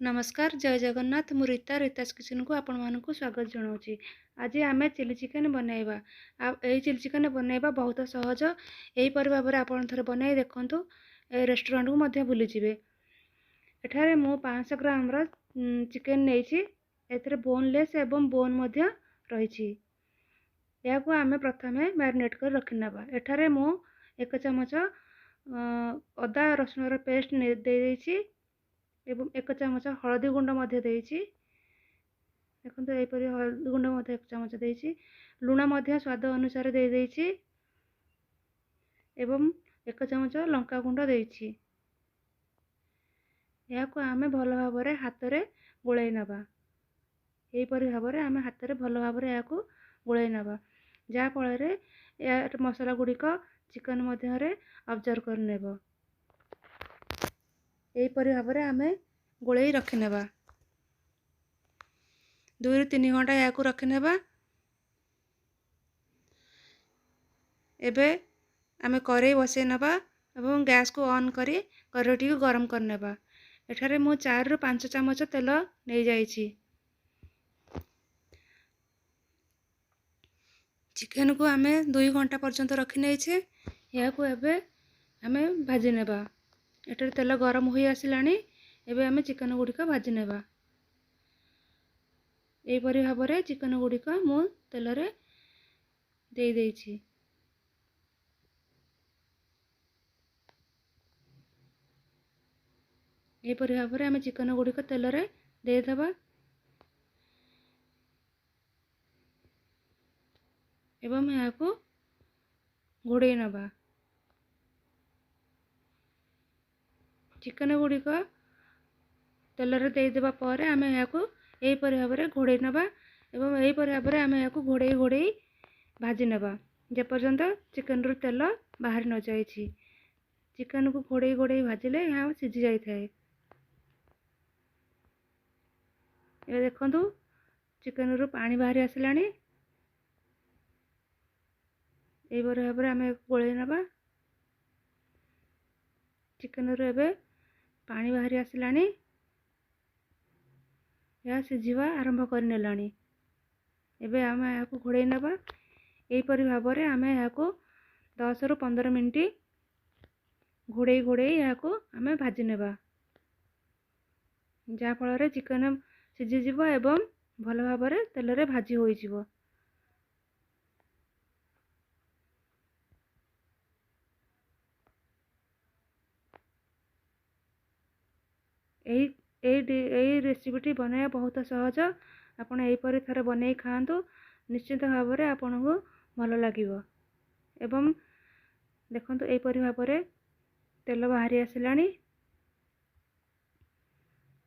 ନମସ୍କାର, ଜୟ ଜଗନ୍ନାଥ। ମୁଁ ରୀତା, ରୀତାସ୍ କିଚେନ୍କୁ ଆପଣମାନଙ୍କୁ ସ୍ୱାଗତ ଜଣାଉଛି। ଆଜି ଆମେ ଚିଲି ଚିକେନ୍ ବନାଇବା। ଆଉ ଏହି ଚିଲି ଚିକେନ୍ ବନାଇବା ବହୁତ ସହଜ। ଏହିପରି ଭାବରେ ଆପଣ ଥରେ ବନାଇ ଦେଖନ୍ତୁ, ଏ ରେଷ୍ଟୁରାଣ୍ଟକୁ ମଧ୍ୟ ଭୁଲିଯିବେ। ଏଠାରେ ମୁଁ 500 ଗ୍ରାମର ଚିକେନ୍ ନେଇଛି। ଏଥିରେ ବୋନଲେସ୍ ଏବଂ ବୋନ୍ ମଧ୍ୟ ରହିଛି। ଏହାକୁ ଆମେ ପ୍ରଥମେ ମ୍ୟାରିନେଟ୍ କରି ରଖିନେବା। ଏଠାରେ ମୁଁ 1 ଚାମଚ ଅଦା ରସୁଣର ପେଷ୍ଟ ଦେଇଦେଇଛି ଏବଂ 1 ଚାମଚ ହଳଦୀ ଗୁଣ୍ଡ ମଧ୍ୟ ଦେଇଛି। ଦେଖନ୍ତୁ, ଏହିପରି ହଳଦୀ ଗୁଣ୍ଡ ମଧ୍ୟ 1 ଚାମଚ ଦେଇଛି। ଲୁଣ ମଧ୍ୟ ସ୍ୱାଦ ଅନୁସାରେ ଦେଇଦେଇଛି ଏବଂ 1 ଚାମଚ ଲଙ୍କା ଗୁଣ୍ଡ ଦେଇଛି। ଏହାକୁ ଆମେ ଭଲ ଭାବରେ ହାତରେ ଗୋଳାଇ ନେବା। ଏହିପରି ଭାବରେ ଆମେ ହାତରେ ଭଲ ଭାବରେ ଏହାକୁ ଗୋଳାଇ ନେବା, ଯାହାଫଳରେ ଏହାର ମସଲା ଗୁଡ଼ିକ ଚିକେନ୍ ମଧ୍ୟରେ ଅବଜର୍ଭ କରିନେବ। ଏହିପରି ଭାବରେ ଆମେ ଗୋଳେଇ ରଖିନେବା। 2ରୁ 3 ଘଣ୍ଟା ଏହାକୁ ରଖିନେବା। ଏବେ ଆମେ କରେଇ ବସାଇ ନେବା ଏବଂ ଗ୍ୟାସ୍କୁ ଅନ୍ କରି କରେଇଟିକୁ ଗରମ କରିନେବା। ଏଠାରେ ମୁଁ 4ରୁ 5 ଚାମଚ ତେଲ ନେଇଯାଇଛି। ଚିକେନକୁ ଆମେ 2 ଘଣ୍ଟା ପର୍ଯ୍ୟନ୍ତ ରଖିନେଇଛେ। ଏହାକୁ ଏବେ ଆମେ ଭାଜି ନେବା। ଏଠାରେ ତେଲ ଗରମ ହୋଇ ଆସିଲାଣି। ଏବେ ଆମେ ଚିକେନ ଗୁଡ଼ିକ ଭାଜି ନେବା। ଏହିପରି ଭାବରେ ଚିକେନ ଗୁଡ଼ିକ ମୁଁ ତେଲରେ ଦେଇଦେଇଛି। ଏହିପରି ଭାବରେ ଆମେ ଚିକେନ ଗୁଡ଼ିକ ତେଲରେ ଦେଇଦେବା ଏବଂ ଏହାକୁ ଘୋଡ଼େଇ ନେବା। ଚିକେନ ଗୁଡ଼ିକ ତେଲରେ ଦେଇଦେବା ପରେ ଆମେ ଏହାକୁ ଏହିପରି ଭାବରେ ଘୋଡ଼େଇ ନେବା ଏବଂ ଏହିପରି ଭାବରେ ଆମେ ଏହାକୁ ଘୋଡ଼େଇ ଘୋଡ଼େଇ ଭାଜି ନେବା, ଯେପର୍ଯ୍ୟନ୍ତ ଚିକେନରୁ ତେଲ ବାହାରି ନଯାଇଛି। ଚିକେନକୁ ଘୋଡ଼େଇ ଘୋଡ଼େଇ ଭାଜିଲେ ଏହା ସିଝି ଯାଇଥାଏ। ଏବେ ଦେଖନ୍ତୁ, ଚିକେନରୁ ପାଣି ବାହାରି ଆସିଲାଣି। ଏହିପରି ଭାବରେ ଆମେ ଗୋଳେଇ ନେବା। ଚିକେନରୁ ଏବେ ପାଣି ବାହାରି ଆସିଲାଣି। ଏହା ସିଝିବା ଆରମ୍ଭ କରିନେଲାଣି। ଏବେ ଆମେ ଏହାକୁ ଘୋଡ଼େଇ ନେବା। ଏହିପରି ଭାବରେ ଆମେ ଏହାକୁ 10ରୁ 15 ମିନିଟ୍ ଘୋଡ଼େଇ ଘୋଡ଼େଇ ଏହାକୁ ଆମେ ଭାଜି ନେବା, ଯାହାଫଳରେ ଚିକେନ ସିଝିଯିବ ଏବଂ ଭଲ ଭାବରେ ତେଲରେ ଭାଜି ହୋଇଯିବ। ଏହି ଏଇ ଏଇ ରେସିପିଟି ବନାଇବା ବହୁତ ସହଜ। ଆପଣ ଏହିପରି ଥରେ ବନେଇ ଖାଆନ୍ତୁ, ନିଶ୍ଚିତ ଭାବରେ ଆପଣଙ୍କୁ ଭଲ ଲାଗିବ। ଏବଂ ଦେଖନ୍ତୁ, ଏହିପରି ଭାବରେ ତେଲ ବାହାରି ଆସିଲାଣି।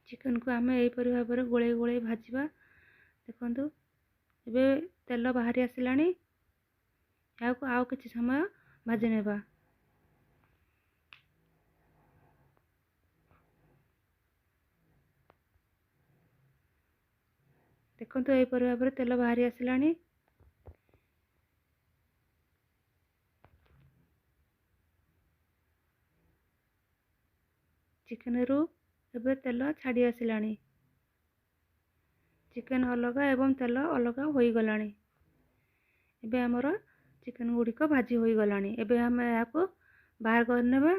ଚିକେନକୁ ଆମେ ଏହିପରି ଭାବରେ ଗୋଳେଇ ଗୋଳେଇ ଭାଜିବା। ଦେଖନ୍ତୁ, ଏବେ ତେଲ ବାହାରି ଆସିଲାଣି। ଏହାକୁ ଆଉ କିଛି ସମୟ ଭାଜି ନେବା। ଦେଖନ୍ତୁ, ଏହିପରି ଭାବରେ ତେଲ ବାହାରି ଆସିଲାଣି। ଚିକେନରୁ ଏବେ ତେଲ ଛାଡ଼ି ଆସିଲାଣି। ଚିକେନ ଅଲଗା ଏବଂ ତେଲ ଅଲଗା ହୋଇଗଲାଣି। ଏବେ ଆମର ଚିକେନ ଗୁଡ଼ିକ ଭାଜି ହୋଇଗଲାଣି। ଏବେ ଆମେ ଏହାକୁ ବାହାର କରିନେବା।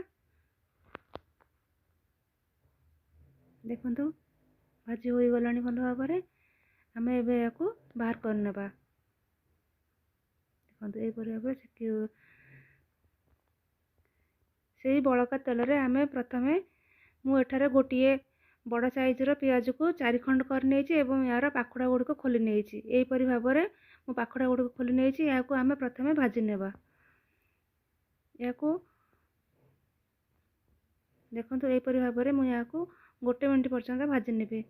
ଦେଖନ୍ତୁ, ଭାଜି ହୋଇଗଲାଣି ଭଲ ଭାବରେ। ଆମେ ଏବେ ଏହାକୁ ବାହାର କରିନେବା। ଦେଖନ୍ତୁ, ଏହିପରି ଭାବରେ ସେଇ ବଳକା ତେଲରେ ଆମେ ପ୍ରଥମେ ମୁଁ ଏଠାରେ ଗୋଟିଏ ବଡ଼ ସାଇଜ୍ର ପିଆଜକୁ 4 ଖଣ୍ଡ କରିନେଇଛି ଏବଂ ଏହାର ପାଖୁଡ଼ା ଗୁଡ଼ିକ ଖୋଲି ନେଇଛି। ଏହିପରି ଭାବରେ ମୁଁ ପାଖୁଡ଼ା ଗୁଡ଼ିକ ଖୋଲି ନେଇଛି। ଏହାକୁ ଆମେ ପ୍ରଥମେ ଭାଜି ନେବା। ଏହାକୁ ଦେଖନ୍ତୁ, ଏହିପରି ଭାବରେ ମୁଁ ଏହାକୁ 1 ମିନିଟ୍ ପର୍ଯ୍ୟନ୍ତ ଭାଜି ନେବି।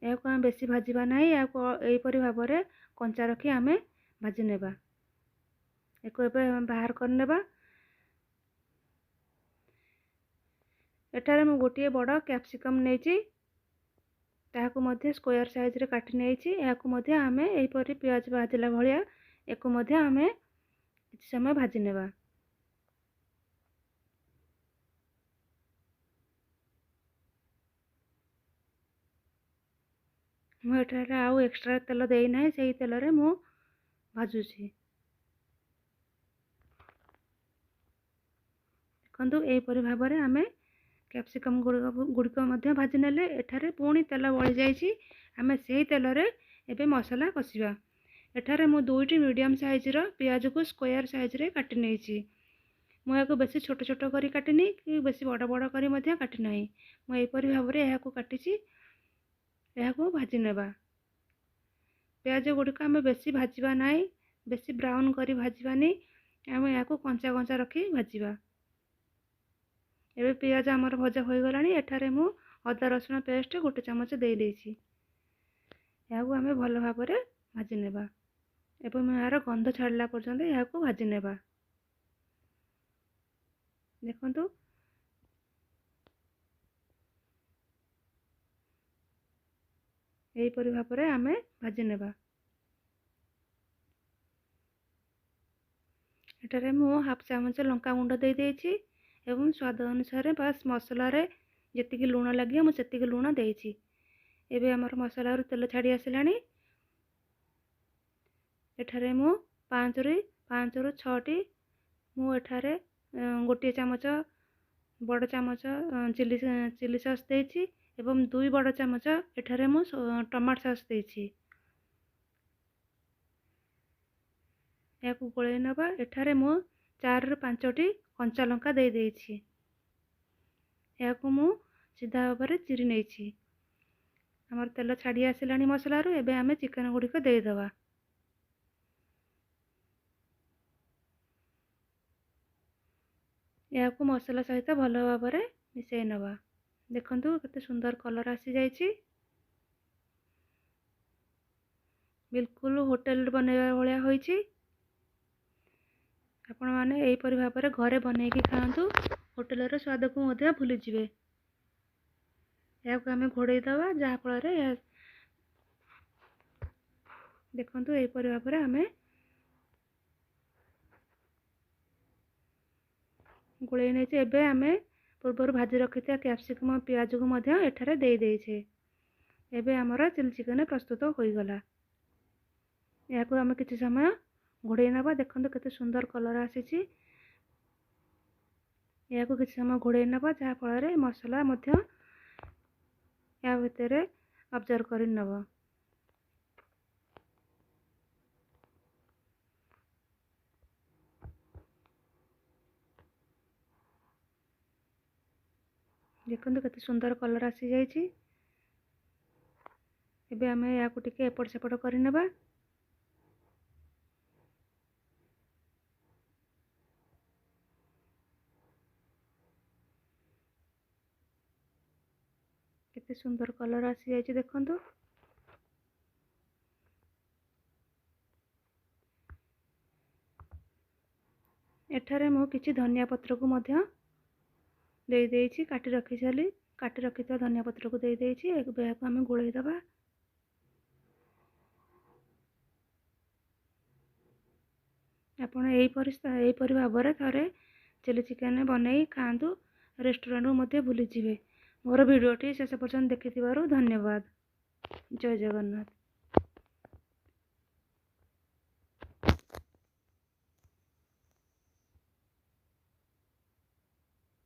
ଏହାକୁ ଆମେ ବେଶୀ ଭାଜିବା ନାହିଁ। ଏହାକୁ ଏହିପରି ଭାବରେ କଞ୍ଚା ରଖି ଆମେ ଭାଜି ନେବା। ଏକୁ ଏବେ ବାହାର କରିନେବା। ଏଠାରେ ମୁଁ ଗୋଟିଏ ବଡ଼ କ୍ୟାପ୍ସିକମ୍ ନେଇଛି। ତାହାକୁ ମଧ୍ୟ ସ୍କୋୟାର ସାଇଜ୍ରେ କାଟି ନେଇଛି। ଏହାକୁ ମଧ୍ୟ ଆମେ ଏହିପରି ପିଆଜ ଭାଜିଲା ଭଳିଆ ଏକୁ ମଧ୍ୟ ଆମେ କିଛି ସମୟ ଭାଜି ନେବା। ମୁଁ ଏଠାରେ ଆଉ ଏକ୍ସଟ୍ରା ତେଲ ଦେଇନାହିଁ, ସେଇ ତେଲରେ ମୁଁ ଭାଜୁଛି। ଦେଖନ୍ତୁ, ଏହିପରି ଭାବରେ ଆମେ କ୍ୟାପ୍ସିକମ୍ ଗୁଡ଼ିକ ମଧ୍ୟ ଭାଜି ନେଲେ। ଏଠାରେ ପୁଣି ତେଲ ବଳିଯାଇଛି, ଆମେ ସେଇ ତେଲରେ ଏବେ ମସଲା କଷିବା। ଏଠାରେ ମୁଁ 2ଟି ମିଡ଼ିୟମ୍ ସାଇଜ୍ର ପିଆଜକୁ ସ୍କୋୟାର ସାଇଜ୍ରେ କାଟି ନେଇଛି। ମୁଁ ଏହାକୁ ବେଶୀ ଛୋଟ ଛୋଟ କରି କାଟିନି କି ବେଶୀ ବଡ଼ ବଡ଼ କରି ମଧ୍ୟ କାଟି ନାହିଁ। ମୁଁ ଏହିପରି ଭାବରେ ଏହାକୁ କାଟିଛି। ଏହାକୁ ଭାଜି ନେବା। ପିଆଜ ଗୁଡ଼ିକ ଆମେ ବେଶୀ ଭାଜିବା ନାହିଁ, ବେଶୀ ବ୍ରାଉନ୍ କରି ଭାଜିବାନି, ଆମେ ଏହାକୁ କଞ୍ଚା କଞ୍ଚା ରଖି ଭାଜିବା। ଏବେ ପିଆଜ ଆମର ଭଜା ହୋଇଗଲାଣି। ଏଠାରେ ମୁଁ ଅଦା ରସୁଣ ପେଷ୍ଟ 1 ଚାମଚ ଦେଇଦେଇଛି। ଏହାକୁ ଆମେ ଭଲ ଭାବରେ ଭାଜି ନେବା ଏବଂ ଏହାର ଗନ୍ଧ ଛାଡ଼ିଲା ପର୍ଯ୍ୟନ୍ତ ଏହାକୁ ଭାଜି ନେବା। ଦେଖନ୍ତୁ, ଏହିପରି ଭାବରେ ଆମେ ଭାଜି ନେବା। ଏଠାରେ ମୁଁ ହାଫ୍ ଚାମଚ ଲଙ୍କା ଗୁଣ୍ଡ ଦେଇଦେଇଛି ଏବଂ ସ୍ୱାଦ ଅନୁସାରେ ବାସ୍ ମସଲାରେ ଯେତିକି ଲୁଣ ଲାଗିବ ମୁଁ ସେତିକି ଲୁଣ ଦେଇଛି। ଏବେ ଆମର ମସଲାରୁ ତେଲ ଛାଡ଼ି ଆସିଲାଣି। ଏଠାରେ ମୁଁ 5ରୁ 6ଟି, ମୁଁ ଏଠାରେ 1 ଚାମଚ, ବଡ଼ ଚାମଚ ଚିଲି ସସ୍ ଦେଇଛି ଏବଂ 2 ବଡ଼ ଚାମଚ ଏଠାରେ ମୁଁ ଟମାଟୋ ସସ୍ ଦେଇଛି। ଏହାକୁ ଗୋଳେଇ ନେବା। ଏଠାରେ ମୁଁ 4ରୁ 5ଟି କଞ୍ଚା ଲଙ୍କା ଦେଇଦେଇଛି। ଏହାକୁ ମୁଁ ସିଧା ଭାବରେ ଚିରି ନେଇଛି। ଆମର ତେଲ ଛାଡ଼ି ଆସିଲାଣି ମସଲାରୁ। ଏବେ ଆମେ ଚିକେନ୍ ଗୁଡ଼ିକ ଦେଇଦେବା। ଏହାକୁ ମସଲା ସହିତ ଭଲ ଭାବରେ ମିଶାଇ ନେବା। ଦେଖନ୍ତୁ, କେତେ ସୁନ୍ଦର କଲର୍ ଆସିଯାଇଛି, ବିଲକୁଲ ହୋଟେଲରେ ବନେଇବା ଭଳିଆ ହୋଇଛି। ଆପଣମାନେ ଏହିପରି ଭାବରେ ଘରେ ବନେଇକି ଖାଆନ୍ତୁ, ହୋଟେଲର ସ୍ୱାଦକୁ ମଧ୍ୟ ଭୁଲିଯିବେ। ଏହାକୁ ଆମେ ଘୋଡ଼େଇ ଦେବା, ଯାହାଫଳରେ ଦେଖନ୍ତୁ, ଏହିପରି ଭାବରେ ଆମେ ଗୋଳେଇ ନେଇଛେ। ଏବେ ଆମେ ପୂର୍ବରୁ ଭାଜି ରଖିଥିବା କ୍ୟାପ୍ସିକମ୍ ପିଆଜକୁ ମଧ୍ୟ ଏଠାରେ ଦେଇଦେଇଛେ। ଏବେ ଆମର ଚିଲି ଚିକେନ୍ ପ୍ରସ୍ତୁତ ହୋଇଗଲା। ଏହାକୁ ଆମେ କିଛି ସମୟ ଘୋଡ଼େଇ ନେବା। ଦେଖନ୍ତୁ, କେତେ ସୁନ୍ଦର କଲର୍ ଆସିଛି। ଏହାକୁ କିଛି ସମୟ ଘୋଡ଼େଇ ନେବା, ଯାହାଫଳରେ ମସଲା ମଧ୍ୟ ଏହା ଭିତରେ ଅବଜର୍ଭ କରି ନେବ। ଦେଖନ୍ତୁ, କେତେ ସୁନ୍ଦର କଲର୍ ଆସିଯାଇଛି। ଏବେ ଆମେ ଏହାକୁ ଟିକେ ଏପଟ ସେପଟ କରିନେବା। କେତେ ସୁନ୍ଦର କଲର୍ ଆସିଯାଇଛି ଦେଖନ୍ତୁ। ଏଠାରେ ମୁଁ କିଛି ଧନିଆ ପତ୍ରକୁ ମଧ୍ୟ ଦେଇଦେଇଛି। କାଟି ରଖିସାରିଲି, କାଟି ରଖିଥିବା ଧନିଆ ପତ୍ରକୁ ଦେଇଦେଇଛି। ଏବେ ଏହାକୁ ଆମେ ଗୋଳେଇ ଦେବା। ଆପଣ ଏହିପରି ଭାବରେ ଥରେ ଚିଲି ଚିକେନ୍ ବନେଇ ଖାଆନ୍ତୁ, ରେଷ୍ଟୁରାଣ୍ଟକୁ ମଧ୍ୟ ଭୁଲିଯିବେ। ମୋର ଭିଡ଼ିଓଟି ଶେଷ ପର୍ଯ୍ୟନ୍ତ ଦେଖିଥିବାରୁ ଧନ୍ୟବାଦ। ଜୟ ଜଗନ୍ନାଥ।